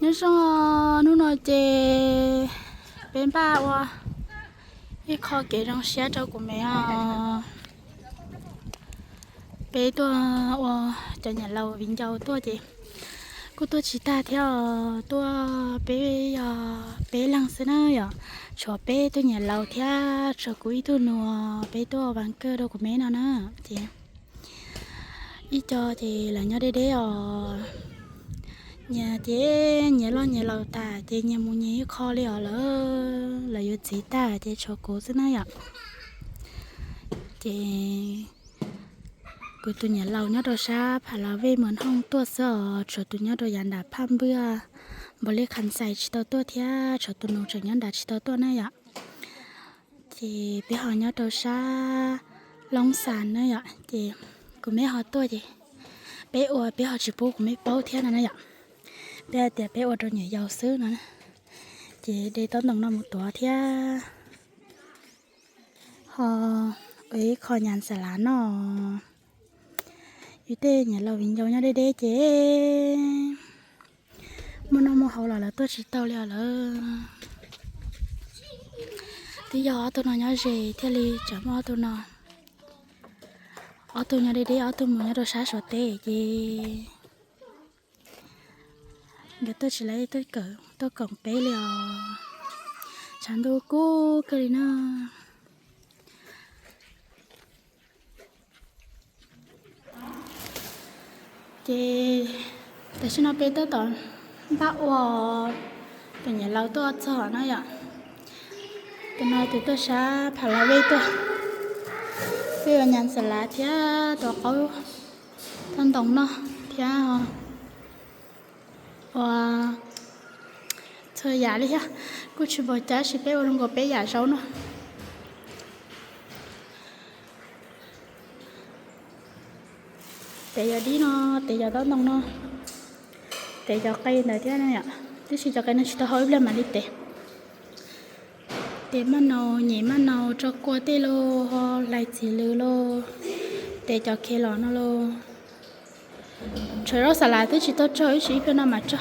Nyob zoo, hnub no ces peb npaj ua ib qho kev zoo siab rau kuv me os. Peb tuaj ua cov niam laus viv ncaus tuaj ces kuj tuaj tsis tag thiab os, tuaj peb yog peb leeg xwb na yom, tshuav peb tug niam laus thiab tshuav kuv ib tug nus, peb tuaj ua vas kawg rau kuv me no na. Ces ib co ces lawv nyob deb deb os, nyias ces nyias loj nyias laus tas ces nyias mus nyias ib qho li os lawm, lawv yuav txiv tag ces tshuav kuv xwb na yom. Ces kuv tus niam laus nyob rau sab Pha La Vej Mos Nhooj tuaj xwb os, tshuav tus nyob rau yav nram Phaj Npwj Npaus Lis Khas Xais tsis tau tuaj thiab tshuav tus nus tseem nyob nrad tsis tau tuaj na yom. Ces peb ho nyob rau sab Loob Xas na yom, ces kuv me ho tuaj ces peb ua peb ho tsis pub kuv me paub thiab no na yom. Peb hais tias peb ua rau niam yau xwb no, ces de tob ntoo no mus tuav thiab ho ua ib qho nyas xas lav noj. Yus tej niam laus viv ncaus nyob deb deb ces muaj noj muaj haus los lawv tuaj tsis tau li os lawm. Twb yog ob tug no nyob ze thiaj li tseem muaj ob tug no. Ob tug nyob deb deb, ob tug mus nyob rau sab Suav teb ces nkawd tuaj tsis laib tuaj koom peb li os. Tshav ntuj kub kawg li na. Ces tam sim no peb tab tom npaj ua, tus niam laus tuaj txog na yom. Tus no tus tuaj sab Pha La Vej tuaj, peb ua nyas xas lav thiab tua qaub tob ntoo noj thiab ua txhua yam li thiab. Kuj tsis npaum cas, tab sis peb ua zoo nkaus peb yam zaub no. Tev cov dib no, tev cov tob ntoo no, tev cov qe ntawd thiab yom. Tab sis cov qe no tsis tau hau, ib pliag mam li tev. Tev maj naus, nyem maj naus, tso kua tej los, hlais txiv lws los, tev cov khe los no los. Tshuav zaub xas lav twb tsis tau tso, ib sim ib pliag no mam tso.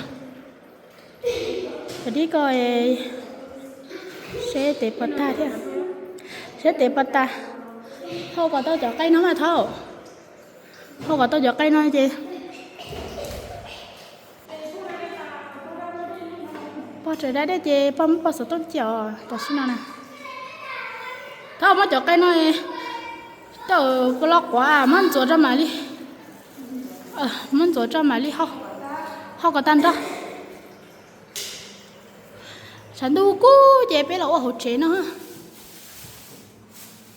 Cov dib ko seb tev puas tag thiab, seb tev puas tag. Hau kom tau cov qe no mas thaub, hau kom tau cov qe no ces pog tseem da dej ces pog muab pog xov tooj cia os tam sim no na. Thaub muab cov qe no coj los quav, muab ntxuav tso mam li, muab ntxuav tso mam li hau, hau kom tag nrho. Tshav ntuj kub ces peb los ua hauv tsev no.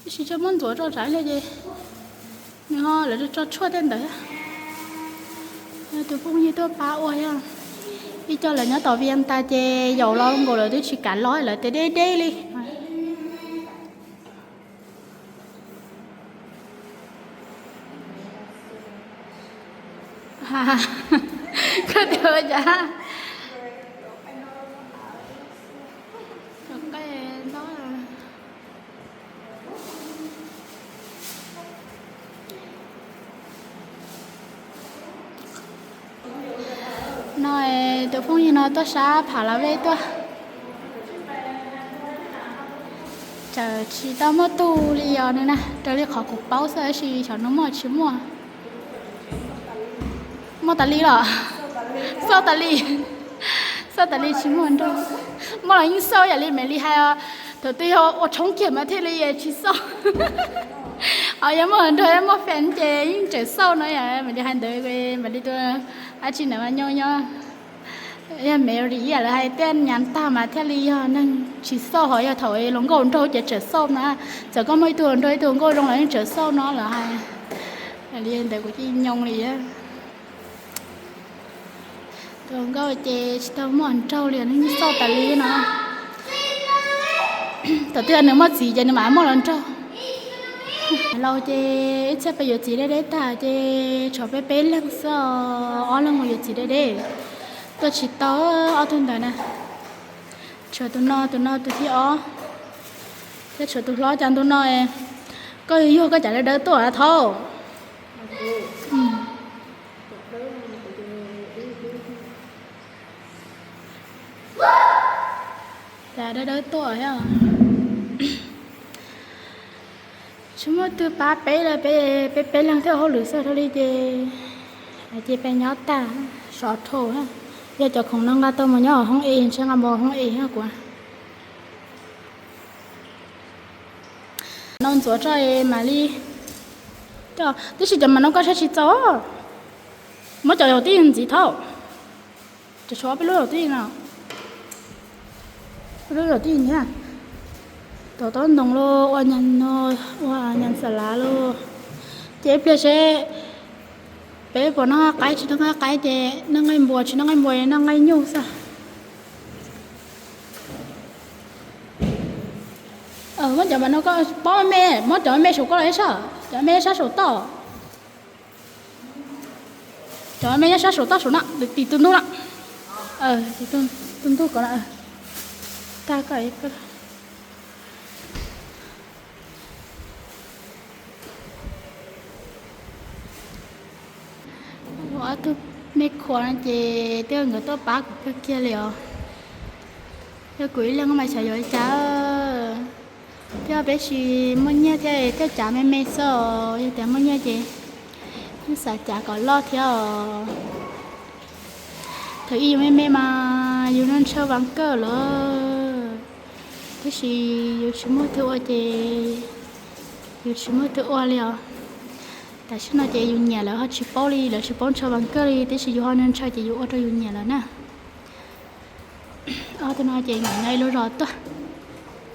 Tab sis tsuas muab ntxuav tso tsam ib pliag ces nws ho lawv tso tshuaj tej ntawd. Tus phooj ywg tuaj pab ua thiab. Ib co lawv nyob tom Vias tas ces yaum los nkaus lawv twb tsis kam los, lawv tias deb deb li. Koj tias ua cas? No tus phooj ywg no tuaj sab Pha La Vej tuaj. Txawm tsis tau muaj tug li os nws na, raws li qhov kuv paub xwb, tab sis xyov nws muaj tsis muaj. Muaj tas li los? Xauj tas li, xauj tas li tsis muaj nrog. Muaj los yeej xauj, yam li Maiv Lis hais, thaum twg yog ua tshoob kiag mas thiaj li tsis xauj. Os, yog muaj hluas nraug muaj fans ces yeej tseem xauj no, yog Maiv Lis hais ntawd, Maiv Lis tus dab tsi ntawd mas nyob nyob. Yog Maiv Lis ib yam lawv hais tias nyav tag mas thiaj li yog neeg tsis xauj, ho yog thaum hluas nkauj nraug ces tseem xauj na. Txawm koj muaj ib tug hluas nraug ib tug hluas nkauj zoo los yeej tseem xauj no lawv hais. Li ntawd kuv cia li nyoo li. Tus hluas nkauj ces tsis tau muaj hluas nraug li, nws xauj tas li no. Thaum twg nws muaj txiv ces nws mam muaj hluas nraug. Laus ces ib txhia peb yuav txiv deb deb tag ces tshuav peb peb leeg xwb, ob leeg mus yuav txiv deb deb. Tuaj tsis tau ob tug ntawd na. Tshuav tus no, tus no tus thib ob, thiab tshuav tus hlob. Cas ntu no koj yuag koj cas dawb dawb tuaj thaub? Tus hlob, tus hlob, tus hlob. Cas dawb dawb tuaj thiab. Tsis muaj twg pab peb lawm, peb peb leeg thiaj hauj lwm xwb, dhau li ces ces peb nyob tag, sov dhau. Yog cov khoom no nqa tau mus nyob hauv hoob es, ntshe nqa mus hauv hoob es thiab kuv. No ntxuav tso mam li. Tab sis cov mas no koj saib tsis txaus, muab cov yaum tij ntxiv thaum. Cov tshuav ob peb lub yaum tij no, peb lub yaum tij thiab. Tom tob ntoo los ua, ua nyas xas lav los. Ces ib pliag seb peb puas noj qaib tsis noj qaib, ces noj nqaij npua tsis noj nqaij npua, noj nqaij nyuj xwb. Muab cov mas no koj pob me, muab cov me saum koj los ib sab, cov me sab saum toj. Cov me nyob sab saum toj saum no, tim tus ntug no. Tim tus ntug ko no. Tag ko. Ob tug me khuam no ces twb nkawd tuaj pab kuv kawg kiag li os. Yog kuv ib leeg mas xyov yuav li cas. Thiab peb tsis muaj nyiaj thiab, thiaj cav me me xwb os. Yog tias muaj nyiaj ces yeej xav cav kom loj thiab os. Thaum ub yus me me mas yus ntshaw vas kawj lawm, tiam sis yus tsis muaj twg ua ces yus tsis muaj twg ua li os. Tam sim no ces yus nyiam lawv ho tsis paub li, lawv tsis paub ntshaw vas kawj li, tiam sis yus ho ntshaw ces yus ua rau yus nyiam lawm na. Ob tug no ces nyob ib lub zos tuaj,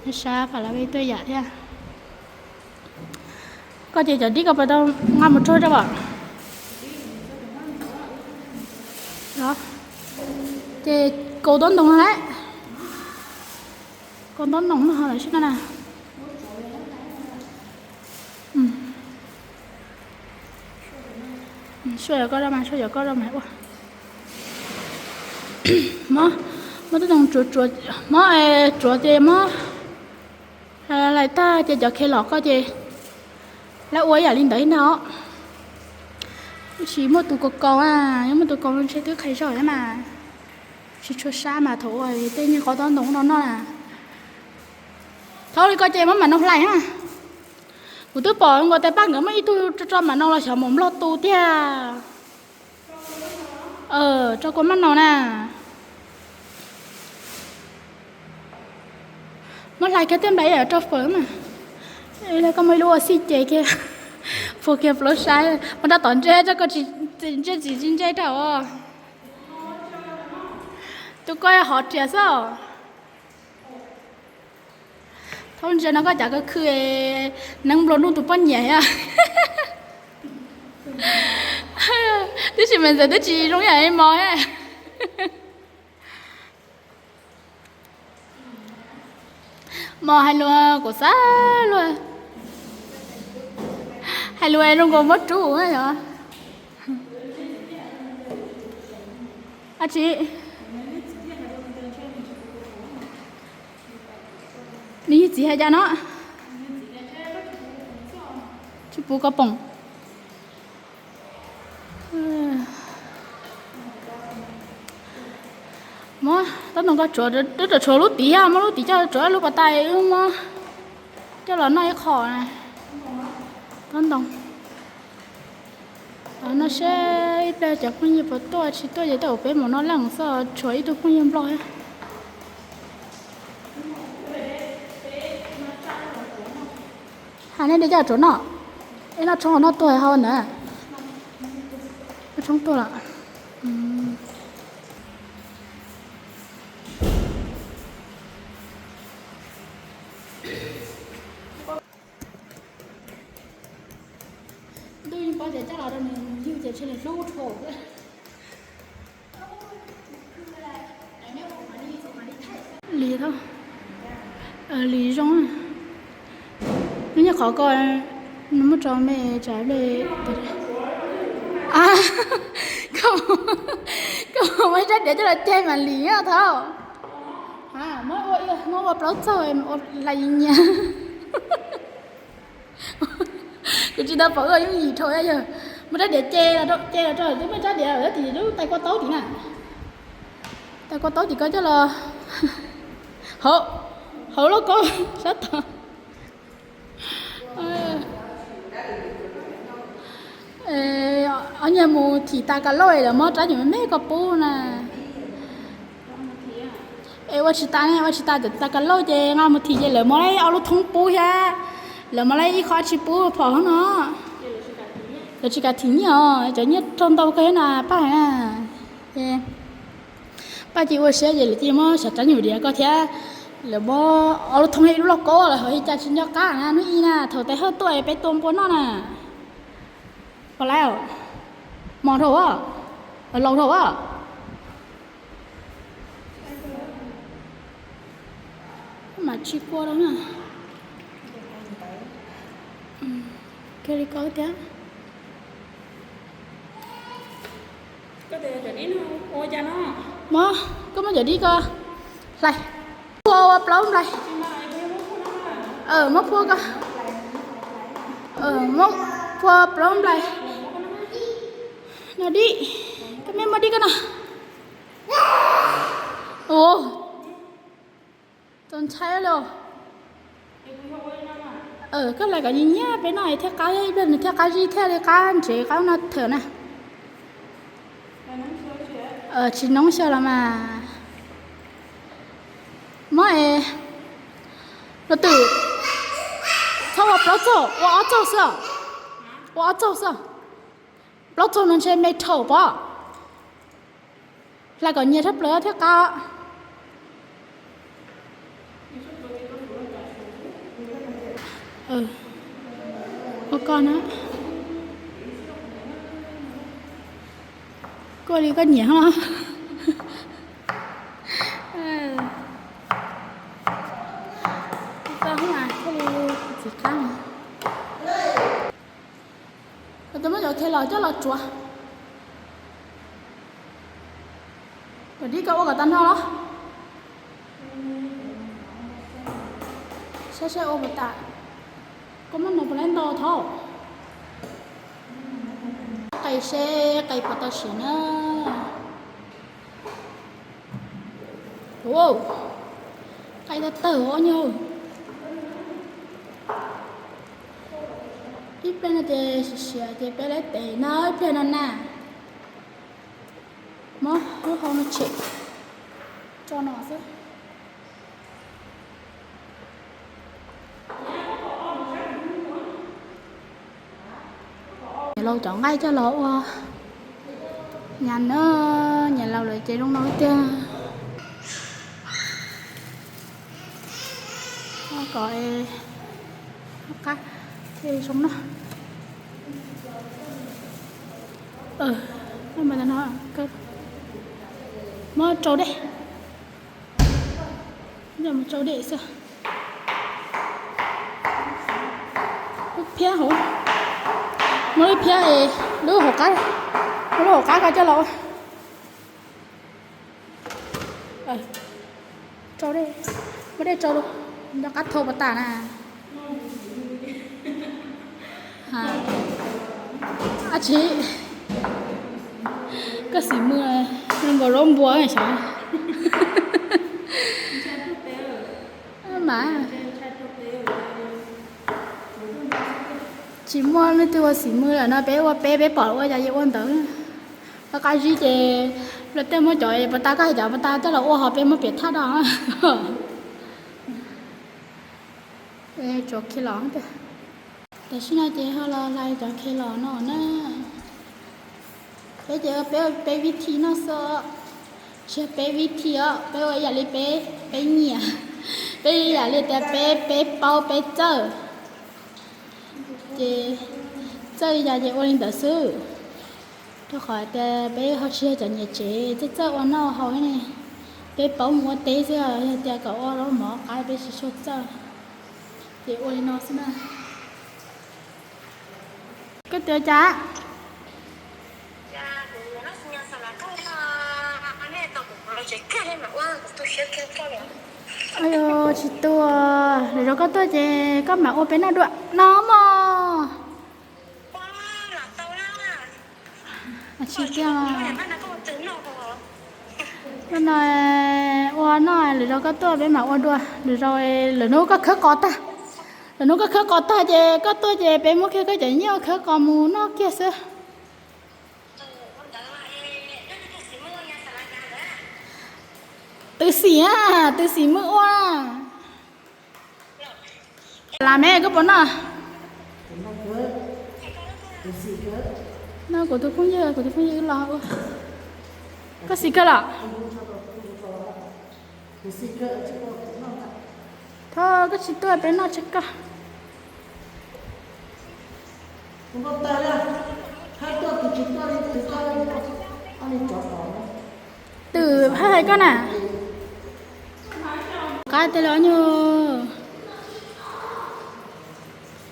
nyob sab Fas Las Vej tuaj yam thiab. Koj ces cov dib ko puas tau nqa mus tsuag rau os? Ces kaus tob ntoo no lawm. Kaus tob ntoo no lawm sib no na. Suaj yog koj rau mas, suaj yog koj rau mas ua. Mob, mob tub ntoo tsuav, mob tsuav ces mob lais tag ces cov khe los koj ces lawv ua ib yam li ntawd ib ntag os. Tsis muaj tus kaus kaus, yog muaj tus kaus ntshe twb qhia zog thiab mas. Tsis tshua sab mas thaum ua tej niag qos tob ntoo no noj na. Thaum li koj ces muab mam no hlais na. Kuv twb pom nkaus tais paj nkawd muaj ib tug tso mam no los xyov mus nplog tu tiag. Tso kua maj no na. Muab hlais kiag tej nplai rau fawm mas. Koj muaj ib lub ua xij ces kiag, pua kiag plaub saib, muab rab tom ntsej, ntsej txiv tsis ntsej rau. Tus koj hov riam xwb. Thaum ntsia no koj cav kawg khw, neeb nplua nuj tus poj niam thiab. Tib si me ntxawm twb tsis zoo yam mos thiab. Mos hais lus kuv xav luag, hais lus zoo nkaus muab rub yog. Ab tsi, nws yog txiv hais cas no, tsis pub koj pom. Muab tob ntoo koj tsuav, wb tsuav tshuav lub tid thiab, muab lub tid coj tsuav lub pas tas, wb muab coj los noj ib qho na. Tob ntoo no seb ib pliag cov phooj ywg puas tuaj tsis tuaj ces tej zaum peb mus noj leej xwb, tshuav ib tug phooj ywg nplog thiab. Hais nej de coj tsuav noj, ib noj tshoob noj tuag hau ntawd. Noj tshoob tuag lawm. Ntuj yeej paub tias coj los rau nws mus yug ces ntshe nws hlub dhau. Lis thaub, lis zoo. Nws nyob qhov ko, nws muab tso me tsam ple. Koj muab rab diav coj los ceg mas lis thaub. Muab ua plaub txaug hlais nyias. Kuv tsis tau pom ua yooj yim dhau yog muab rab diav ce, ce los rau twb muaj rab diav tim lub tais kua taub tim na. Tais kua taub tim ko coj los Hauv, hauv lauj kaub sab tod. Ob niag mus thim tas kas lauj es lawv muab rab nyuam me me ko pub na. Es ua tsis tas, ua tsis tas, tas kas lauj ces nqa mus thim ces lawv muab ob lub thoob pub thiab. Lawv muab ib qho tsis pub phom no. Lawv tsis kam thim nyiaj os, cov nyiaj raug ntau kawg thiab na Paj na. Paj cia ua siab ces lawv cia muab xyav rab nyuam diav ko thiab. Lawv muab ob lub thoob thiab ib lub lauj kaub los hauv li cas tsis nco qab na, hnub ib na thaum tais hawj tuaj peb tua npua noj na. Pom lawm, mos dhau, laus dhau. Mas tsis kua rau na. Kiag li ko thiab. Muab, koj muab cov dib ko hlais. Phua ua plaub nplais. Muab phua ko. Muab phua plaub nplais. No dib. Koj me muab dib ko no. Ua, txaus ntshai li. Koj hlais kom nyias nyias peb no thiaj qab, ib pliag nws thiaj qab zib thiaj li qab ntsev qab no thawm na. Tsis noob xyaw los mas. Muab es, los twm, txhob ua plaub txaug, ua ob txaug xwb. Ua ob txaug xwb. Plaub txaug no ntshe me rhaum pob. Hlais kom nyias tshaj plaws thiaj qab. Ua koj na. Koj li koj nyiam os. Koj li txiv qab. Kuv twb muab cov khe los coj los tsuav. Kom dib ko ua kom tag nrho los. Saib saib ua puas tas. Koj muab no puas laib ntau thaub. Qe seb qe puas tau siav na. Qe tag tawg os nyuj. Ib pliag no ces siav siav ces peb laib tes na ib pliag no na. Muab lub hau no tshem tso no xwb. Nyiam laus cov nqaij coj los ua nyas na, nyiam laus lawm ces zoo no tiag. Kom qab thiaj zoo no. Muab rau dej. Mus rau dej xwb. Lub phiab hauv, muab lub phiab es lub hauv qab, muab lub hauv qab ko coj los ua. Rau dej, muab dej rau, nco qab thau pas tas na. Ab tsi, koj xim mws zoo nkaus zaub npua xyov. Mas tsis muaj leej twg ua xim mws lawm no, peb ua peb, peb pom ua cas yeej ua ntawd. Qab zib ces luag tej muab cov pas tas, koj hais cov pas tas coj los ua ho peb muab piam thaj do. Tsuav khi los tiag. Tam sim no ces ho los hlais cov khi los no na. Peb ces ua peb, peb vib thi no xwb. Tsis yog peb vib thi os, peb ua ib yam li peb, peb nyiam, peb ib yam li tias peb, peb paub peb txawj. Ces txawj li cas ces ua li ntawd xwb. Rau qhov tias peb ho tsis yog cov nyiam tsev txawj txawj ua noj haus ne. Peb paub mus ua teb xwb, yog tias kom ua zaub mov qab peb tsis tshua txawj. Ces ua li no xwb na. Koj tias cas? Ayu, tsis tu, lwm zaus koj tuaj ces koj mam ua peb noj dua no mog. Tsis tiag. Ua no, ua noj Lwm zaus koj tuaj peb mam ua dua. Lwm zaus, lwm hnub koj khawb qos tag, lwm hnub koj khawb qos tag ces koj tuaj ces peb muab kiag koj cov nyiaj khawb qos mus noj kiag xwb. Twv xim a, twv xim muab ua. Las me koj puas noj? Noj kuv tus phooj ywg, kuv tus phooj ywg wb los ua. Koj xim kawg los? Thov koj tsis tuaj peb noj tseg koj. Twm haj hais koj na. Qab tiag los nyuj.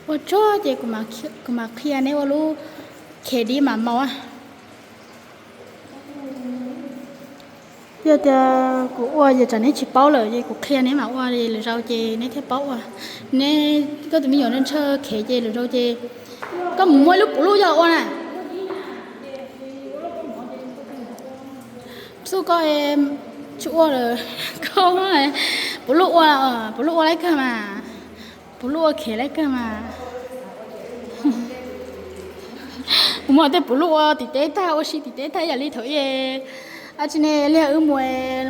Ua tsuag ces kuv mam qhia neb ua lub khev dib mam maus. Yog tias kuv ua ces tsam neb tsis paub lawm ces kuv qhia neb mam ua, lwm zaus ces neb thiaj paub ua. Neb, koj tus me nyuam ntshaw khev ces lwm zaus ces koj mus muab ib lub puv luj yog ua na. Xub koj tsis ua lawm, koj puv luj ua, puv luj ua laib kawg mas, puv luj ua khev laib kawg mas. Kuv muab tej puv luj ua tim teb tag, ua si tim teb tag ib yam li thaum ub. Ab tsi ne, liag wb mus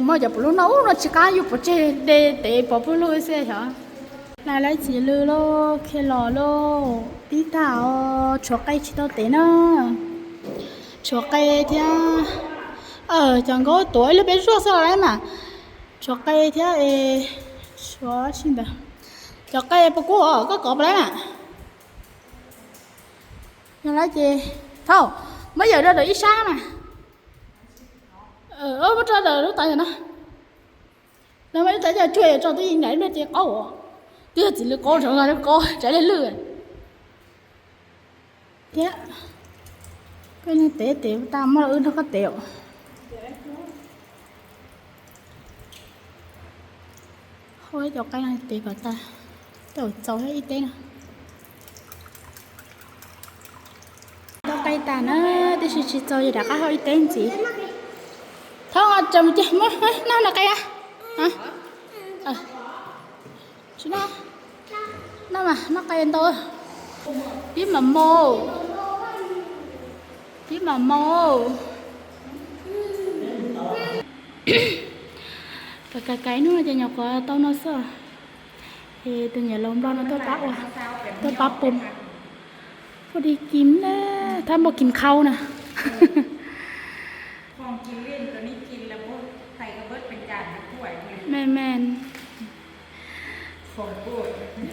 muab cov puv luj noj ub no tsis qab, yus pov tseg de tev pov puv luj xwb xyov. Lawv txiv lws lauj, khiav los lauj, pib tag os, tshuav qe tsis tau tev na. Tshuav qe thiab, cov nkauj tuav ib lub peb zuaj xwb los lawm mas. Tshuav qe thiab es, tshuav tsis ntawd. Cov qe puas kub os, koj kov puas lawm na? Yog lawm ces, thaum, muab yawm rau ntawm ib sab mas. Muab rau ntawm lub tawv ntawm no. Lawv muab ib tawv coj cuag yawm tso twb yeej nram ib pliag ces qaub. Twb yog txiv lws qaub, tsov qaub, tsov liag lwj. Thiab, koj tev tev tas muab los wb nrog koj tev. Hau ib cov qe no tev kom tas, tau txaus ib teb no. Tau qe tas na, tiam sis tsis txaus ces rov qab hau ib teb ntxiv. Thov tso mus ces muab noj no qe a. Tsis noj, noj mas noj qe ntau. Pib mam mus, pib mam mus. Kais kais hnub no ces nyuam qhuav tau no xwb. Es tus niam laus nplog no tuaj pab ua, tuaj pab pub, pub di kim na, thab npua kim khau na. Me me,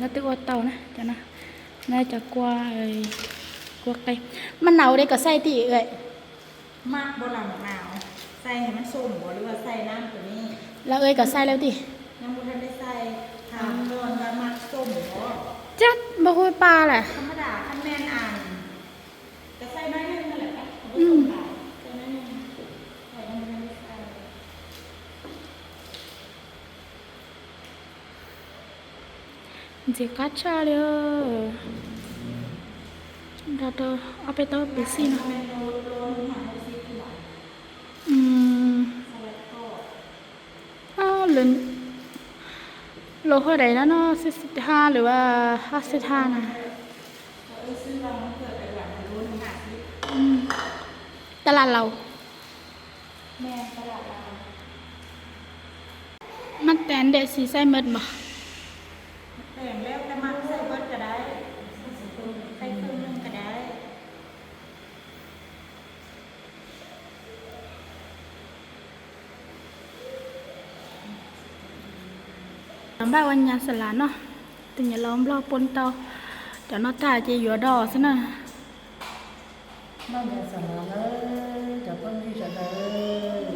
no twb ua tau na, cov no, no cov kua, kua qe. Maj nau ua li kom xaij tim. Lawv ua kom xaij lawm tiag. Cab npau hub pa lawm. Ntxim qab tshaj li. Nrog rau ob peb taub pev xij no. Los haj dais no no xib xib ha lwm hab xib ha na. Tab laj laus. Maj tas ntam xis xaij mawj mas. Npaj ua nyas xa las noj, tus niam laus nplog pua tau cov no tag ces yuav do xwb na. Noj nyas xa las na, cov phooj ywg sawv daws,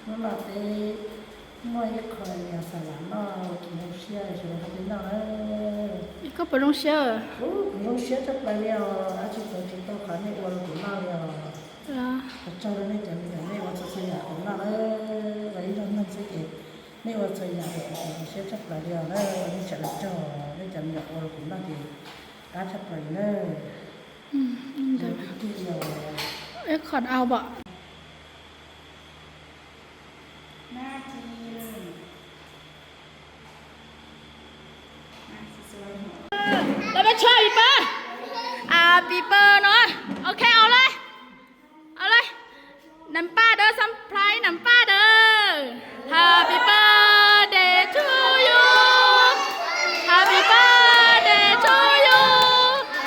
hnub no peb muaj ib qho nyas xa las noj, kuv zoo siab sawv daws ho peb noj na. Koj puas zoo siab? Kuv zoo siab tshaj plaws li os, dab tsi txaus tsis tau qhov nej ua rau kuv noj li os. Ua tsaug rau nej cov me nyuam nej ua txhua txhua yam rau kuv noj na, ua ib zaug neeg xwb ces nej ua txhua yam rau kuv, kuv zoo siab tshaj plaws li os na, nej sawv daws tsaug, nej cov me nyuam ua rau kuv noj ces qab tshaj plaws li na. Ib qho au bom. Happy birthday no. Ok, au lawm. Au lawm. Naj paj dawb, surprise naj paj dawb. Happy birthday to you. Happy birthday to you.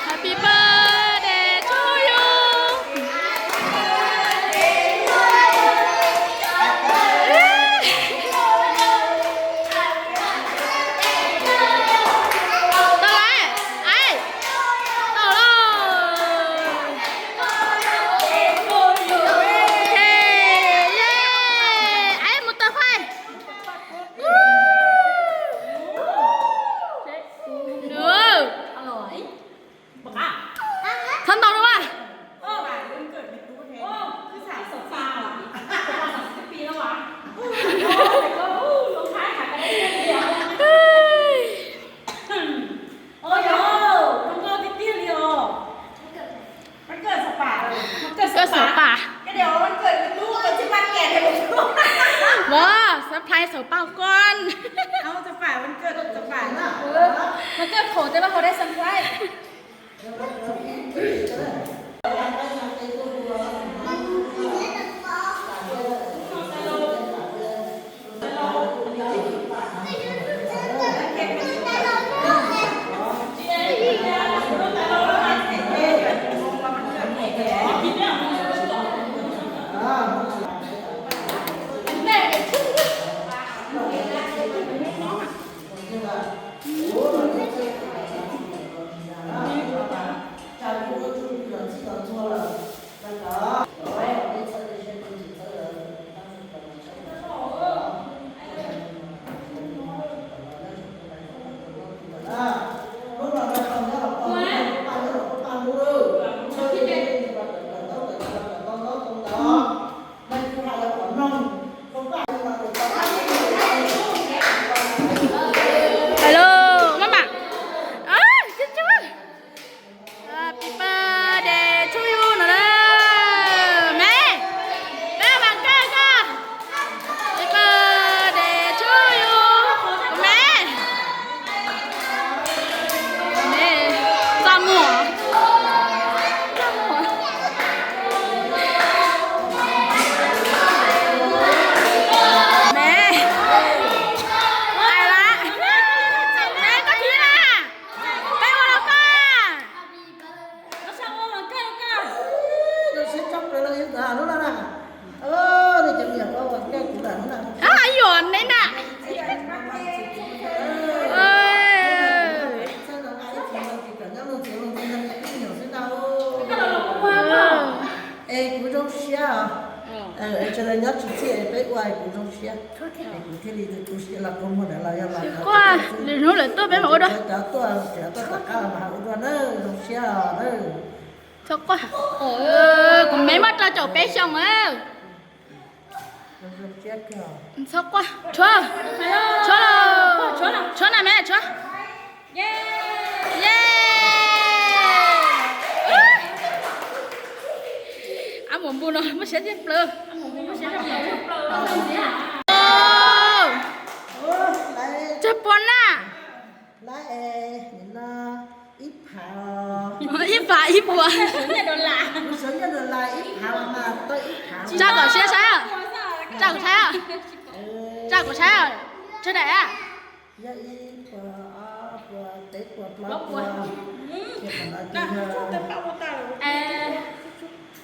Happy birthday to you. Tau lawm, ai, tau lawm. Ai, mus tau fais. Txhob ntau dua. Koj xauv pam. Ua, surprise xauv pam koj. Koj khov tej vaj hauv dab surprise. Hello, mama. Happy birthday to you no na. Me, me vas kawg koj. Happy birthday to you. Me, me, txaj muag. Me, ai la, me koj thiab na. Peb ua los koj. Yuav ne na. Es kuv zoo siab os. Tsis nyob tsis txij es peb ua es kuv zoo siab. Es kuv thiaj li tu siab los kua muag ntawd los yog los Quaj, lwm hnub lawm tuaj peb mam ua dua. Cov tuaj, cov tuaj tom qab los mas ua dua na, zoo siab os na. Txhob quaj. Kuv me muaj rau caum peb xyoo. Txhob quaj, tshuab, tshuab, tshuab na me, tshuab. Ye, ab muam npus no muaj siab tiag plaws. Tsawg puas na? Ib phav ib puas. Tsa kom siab saib, tsa kom saib, tsa kom saib, tsawg daim a?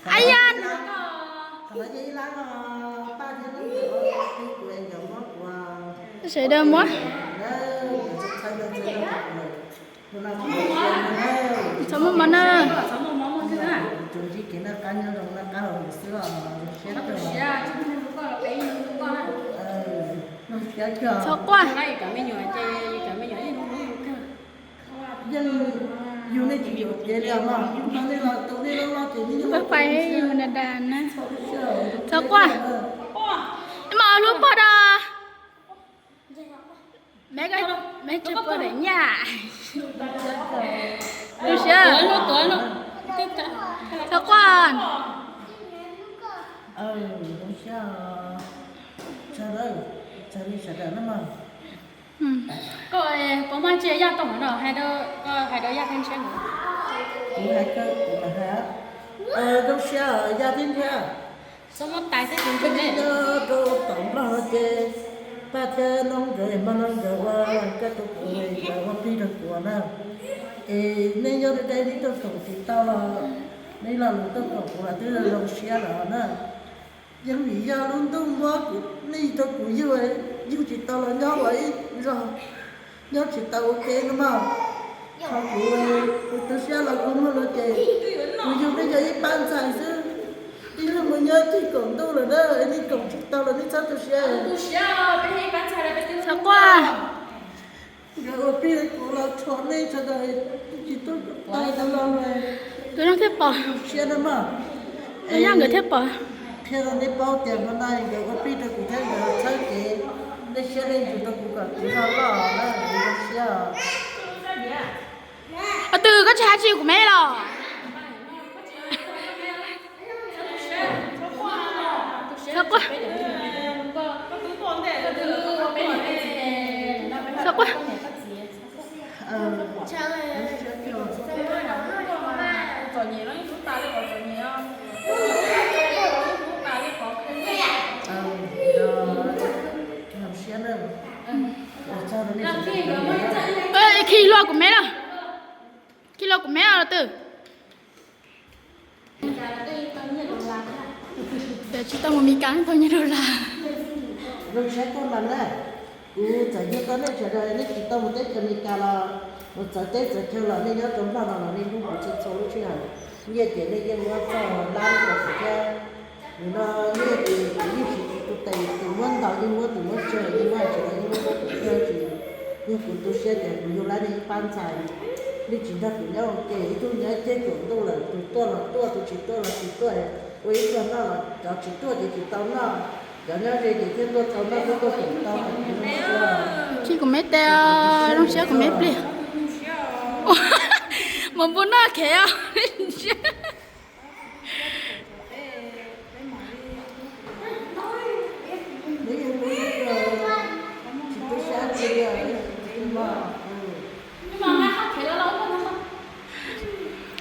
Ai ya. Sawv daws muab. Txhob muaj mob na. Txhob quaj. Pab pais mus da da na. Txhob quaj. Ib mas hlub pog da. Me tsawg puas daim nyaj. Txhob quaj. Koj puas maj tsi yaj tooj no, hais rau yaj qhia ntshiab no. Kuv hais kawg, kuv mam hais. Zoo siab yaj thiab ntiag. Nyob rau tom Nplog no ces Paj thiab Noob nkawd, Hmoob no nkawd ua koj tus kuv, nkawd ua plig rau kuv na. Es nej nyob deb deb nej tuaj koom tsis tau los nej los lus tuaj koom kuv los twb zoo siab lawm na. Yeej vim yog lub ntuj muab kuv, nej rau kuv yug, yug tsis tau los nyob ua ib zog, nyob tsis tau ua ke no mas. Qhov kuv, kuv tu siab los kuv muaj lus ces kuv yug nej yog ib pab ntxhais xwb. Ib hnub mus nyob txij kaum ntuj lawm na, nej koom tsis tau los nej txhob tu siab. Nkawd ua plig rau kuv los rhuav nej sawv daws, tsis tuaj tau no los. Tus no thiaj pom. Siab na mas. Yog nkawd thiaj pom. Qhia rau nej paub tias hmo no nkawd ua plig rau kuv thiab nkawd txhawb kev, nej siab nej ntsws rau kuv kom kuv noj loj na, kuv zoo siab. Tus twg koj tsis hais tsis kuv me los? Khi hlua kuv me los? Khi hlua kuv me los twg? Tsis tau mus Mes Kas tau nyiaj dollar. Zoo siab kawg mas na. Kuv txawm yog koj nej sawv daws nej tsis tau mus teb chaws Mes Kas los, mus txawv teb txawv chaw los nej nyob rau Nplog no los nej hlub kuv txhua txhua lub sij hawm. Nyiaj ces nej yeej muab txog lab rau kuv thiab. Nim no nyiaj ces kuv yeej siv tus tes, tus muab ntau yeej muab, tus muab tsawg yeej muab, tsis tau yeej muab muab kuv thiab tsis. Yog kuv tu siab tias kuv yug lawm nej ib pab ntxhais, nej tsis nrog kuv nyob ua ke, ib tug nyob ib ceg kaum ntuj lawm, tus tuaj los tuaj, tus tsis tuaj los tsis tuaj, ua ib pluag noj los cov tsis tuaj ces tsis tau noj, cov nyob ze ces thiaj tuaj tau noj thiab tuaj koom tau. Khi kuv me tes, zoo siab kuv me pliag. Mus npua noj khev os.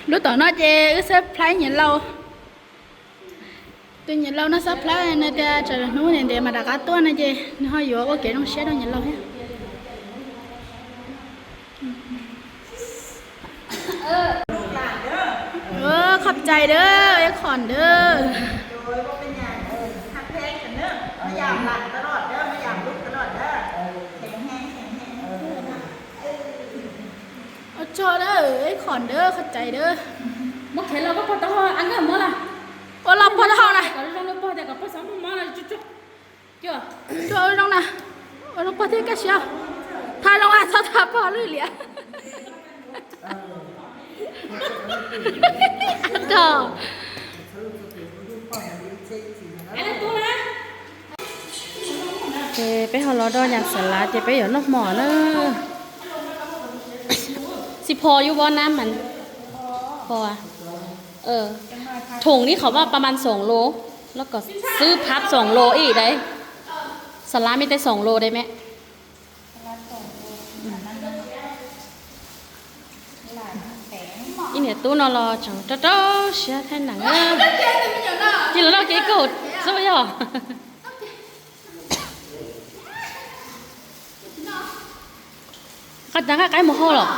Lub tom no ces wb surprise niam laus. Tus niam laus no surprise no tias tsam hnub ntev ntev mas rov qab tuaj no ces nws ho yuav ua kev zoo siab rau niam laus thiab. Khov cai dawb, ib qhom dawb. Ua tsaug dawb, ib qhom dawb, khov cai dawb. Ua los pog taub hau na. Tsuag zoo na. Ua zoo pog thiab kaj siab. Tha zoo a, txhob tha pog lwj liam. Ces peb ho los do yam xav lav ces peb yuav noj hmo na. Xi phos yub bob nab mas phos. Thủng ní khẩu ba ba măn sổng lô. Nó có xứ Pháp sổng lô ý đấy. Xà lá mi tê sổng lô đấy mẹ. Ib niam tub no los tseem rau rau siab thaij neem. Cia los noj kev kaum xwb yog. Qab tag qab qaib mus hauj los.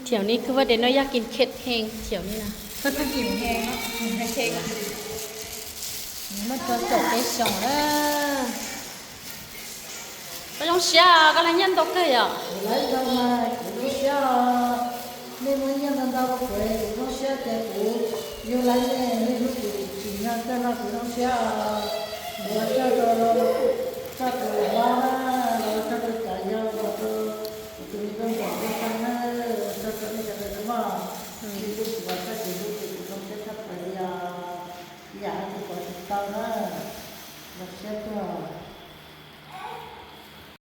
Thiaum ni kwv vaj des no yaj kis khet heev thiaum ni na. Muab rau caum peb xyoos na. Koj zoo siab, koj lav nyiaj ntau kawg yom? Kuv lav ntau mas kuv zoo siab os. Nej muab nyiaj ntau ntau rau kuv, kuv zoo siab tias kuv yug lav nej, nej hlub kuv tsis tsim nyog kawg no kuv zoo siab os. Kuv ua tsaug rau koj tus lam mob na.